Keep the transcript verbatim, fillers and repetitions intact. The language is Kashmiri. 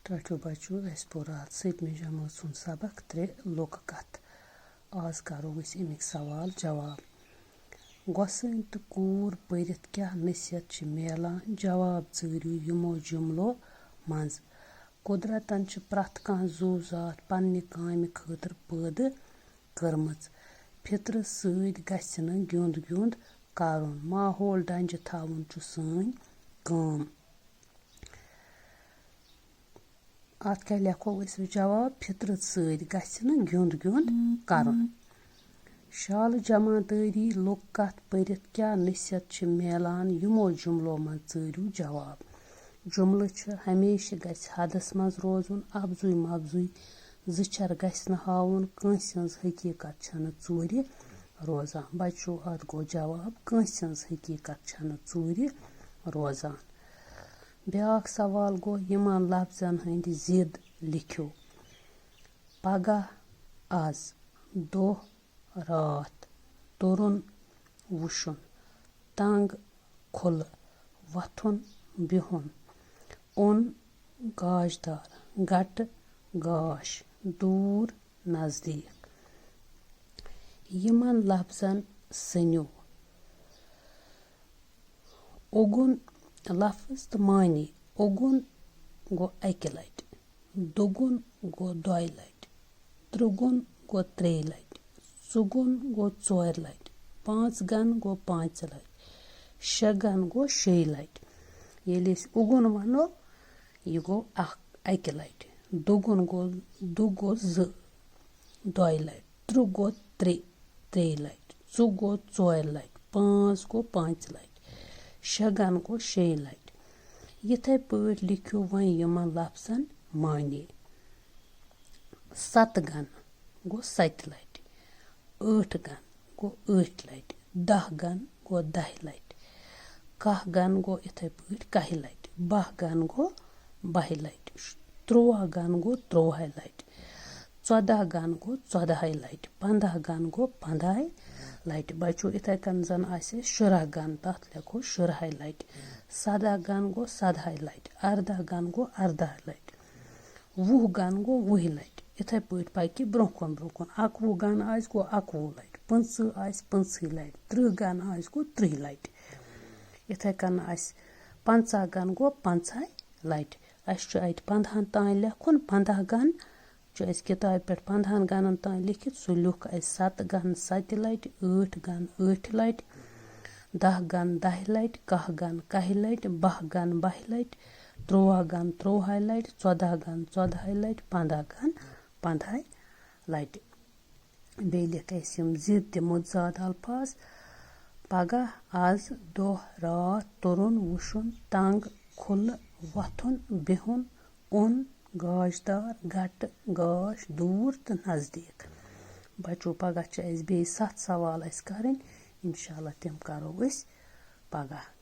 ٹاٹھیو بچو، اَسہِ پوٚر راتھ سٔتمہِ جمٲژ ہُنٛد سبق ترٛےٚ لوکہٕ کتھ۔ آز کرو أسۍ اَمِکۍ سوال جواب۔ گۄسٲنۍ تہٕ کوٗر پٔرِتھ کیٛاہ نصیحت چھِ میلان؟ جواب ژٲرِو یِمو جملو منٛز۔ قۄدرتن چھِ پرٛٮ۪تھ کانٛہہ زُو زاتھ پننہِ کامہِ خٲطرٕ پٲدٕ کٔرمٕژ۔ فطرت سۭتۍ گژھِ نہٕ گیُنٛد گیُنٛد کرُن۔ ماحول ڈنجہِ تھاوُن چھُ سٲنۍ کٲم۔ اَتھ کیٛاہ لیکھو أسۍ جواب؟ فطرت سۭتۍ گژھِ نہٕ گیُنٛد گیُنٛد کرُن۔ شالہٕ جماعتدٲری لوکہٕ کتھ پٔرِتھ کیٛاہ نصیحت چھِ میلان؟ یِمو جملو منٛز ژٲرِو جواب۔ جملہٕ چھِ: ہمیشہٕ گژھِ حدس منٛز روزُن، افزُے مفزُے زٕ چھر گژھِ نہٕ ہاوُن، کٲنٛسہِ ہٕنٛز حقیٖقت چھنہٕ ژوٗرِ روزان۔ بچو، اتھ گوٚو جواب، کٲنٛسہِ ہٕنٛز حقیٖقت چھنہٕ ژوٗرِ روزان۔ بیٛاکھ سوال گوٚو، یِمن لفظن ہٕنٛدۍ ضِد لیکھِو۔ پگاہ، از، دۄہ، راتھ، تُرُن، وُشُن، تنگ، کھُلہٕ، وۄتھُن، بِہُن، اوٚن، گاشدار، گٹہٕ، گاش، دوٗر، نزدیٖک۔ یِمن لفظن سٕنِو۔ اوٚگُن لفظ تہٕ معنی۔ اوٚگُن گوٚو اَکہِ لٹہِ، دوٚگُن گوٚو دۄیہِ لٹہِ، ترٛوٚگُن گوٚو ترٛیٚیہِ لٹہِ، ژُگُن گوٚو ژورِ لٹہِ، پانٛژھ گن گوٚو پانٛژِ لٹہِ، شےٚ گن گوٚو شیٚیہِ لٹہِ۔ ییٚلہِ أسۍ اوٚگُن ونو، یہِ گوٚو اکھ، اَکہِ لٹہِ، دوٚگُن گوٚو، دُ گوٚو زٕ، دۄیہِ لٹہِ، ترٛوٚ گوٚو ترٛےٚ، ترٛیٚیہِ لٹہِ، ژُ گوٚو ژورِ لٹہِ، پانٛژھ گوٚو پانٛژِ لٹہِ، شےٚ گن گوٚو شیٚیہِ لٹہِ۔ یِتھے پٲٹھۍ لیکھِو وۄنۍ یِمن لفظن معنی۔ ستہٕ گن گوٚو ستہِ لٹہِ، ٲٹھ گن گوٚو ٲٹھِ لٹہِ، دَہ گن گوٚو دَہہِ لٹہِ، کاہ گن گوٚو یِتھے پٲٹھۍ کاہہِ لٹہِ، باہ گن گوٚو باہہِ لٹہِ، تُرٛواہ گن گوٚو تُرٛواہے لٹہِ، ژۄداہ گن گوٚو ژۄدہے لٹہِ، پنٛداہ گن گوٚو پنٛدہے لٹہِ۔ بچو، یِتھے کٔنۍ زن آسہِ اَسہِ شُراہ گن، تتھ لیکھو شُراہے لٹہِ، سداہ گن گوٚو سدہے لٹہِ، ارداہ گن گوٚو اردہے لٹہِ، وُہ گن گوٚو وُہہِ لٹہِ۔ یِتھے پٲٹھۍ پکہِ برونٛہہ کُن برونٛہہ کُن۔ اکوُہ گن آسہِ گوٚو اکوُہ لٹہِ، پٕنٛژٕہ آسہِ پٕنٛژٕہٕے لٹہِ، ترٕٛہ گن آسہِ گوٚو ترٕٛہہِ لٹہِ۔ یِتھے کٔنۍ آسہِ پنٛژاہ گن گوٚو پنٛژاہے لٹہِ۔ اَسہِ چھُ اَتہِ پنٛدہن تام لیکھُن، پنٛداہ گن چھُ اَسہِ کِتابہِ پٮ۪ٹھ پنٛدہن گنن تام لیکھِتھ۔ سُہ لیوٚکھ اَسہِ ستہٕ گن ستہِ لٹہِ، ٲٹھ گن ٲٹھِ لٹہِ، دَہ گن دَہہِ لٹہِ، کاہ گن کاہہِ لٹہِ، باہ گن باہہِ لٹہِ، تُرٛواہ گن تُرٛواہے لٹہِ، ژۄداہ گن ژۄدہے لٹہِ، پنٛداہ گن پنٛدہے لٹہِ۔ بیٚیہِ لیکھ اَسہِ یِم ضِد تہٕ متضاد الفاظ: پگاہ، از، دۄہ، راتھ، تُرُن، وُشُن، تنگ، کھُلہٕ، وۄتھُن، بِہُن، اوٚن، گاشدار، گٹہٕ، گاش، دوٗر تہٕ نزدیٖک۔ بچو، پگاہ چھِ اَسہِ بیٚیہِ ستھ سوال اَسہِ کرٕنۍ۔ انشاءاللہ تِم کرو أسۍ پگاہ۔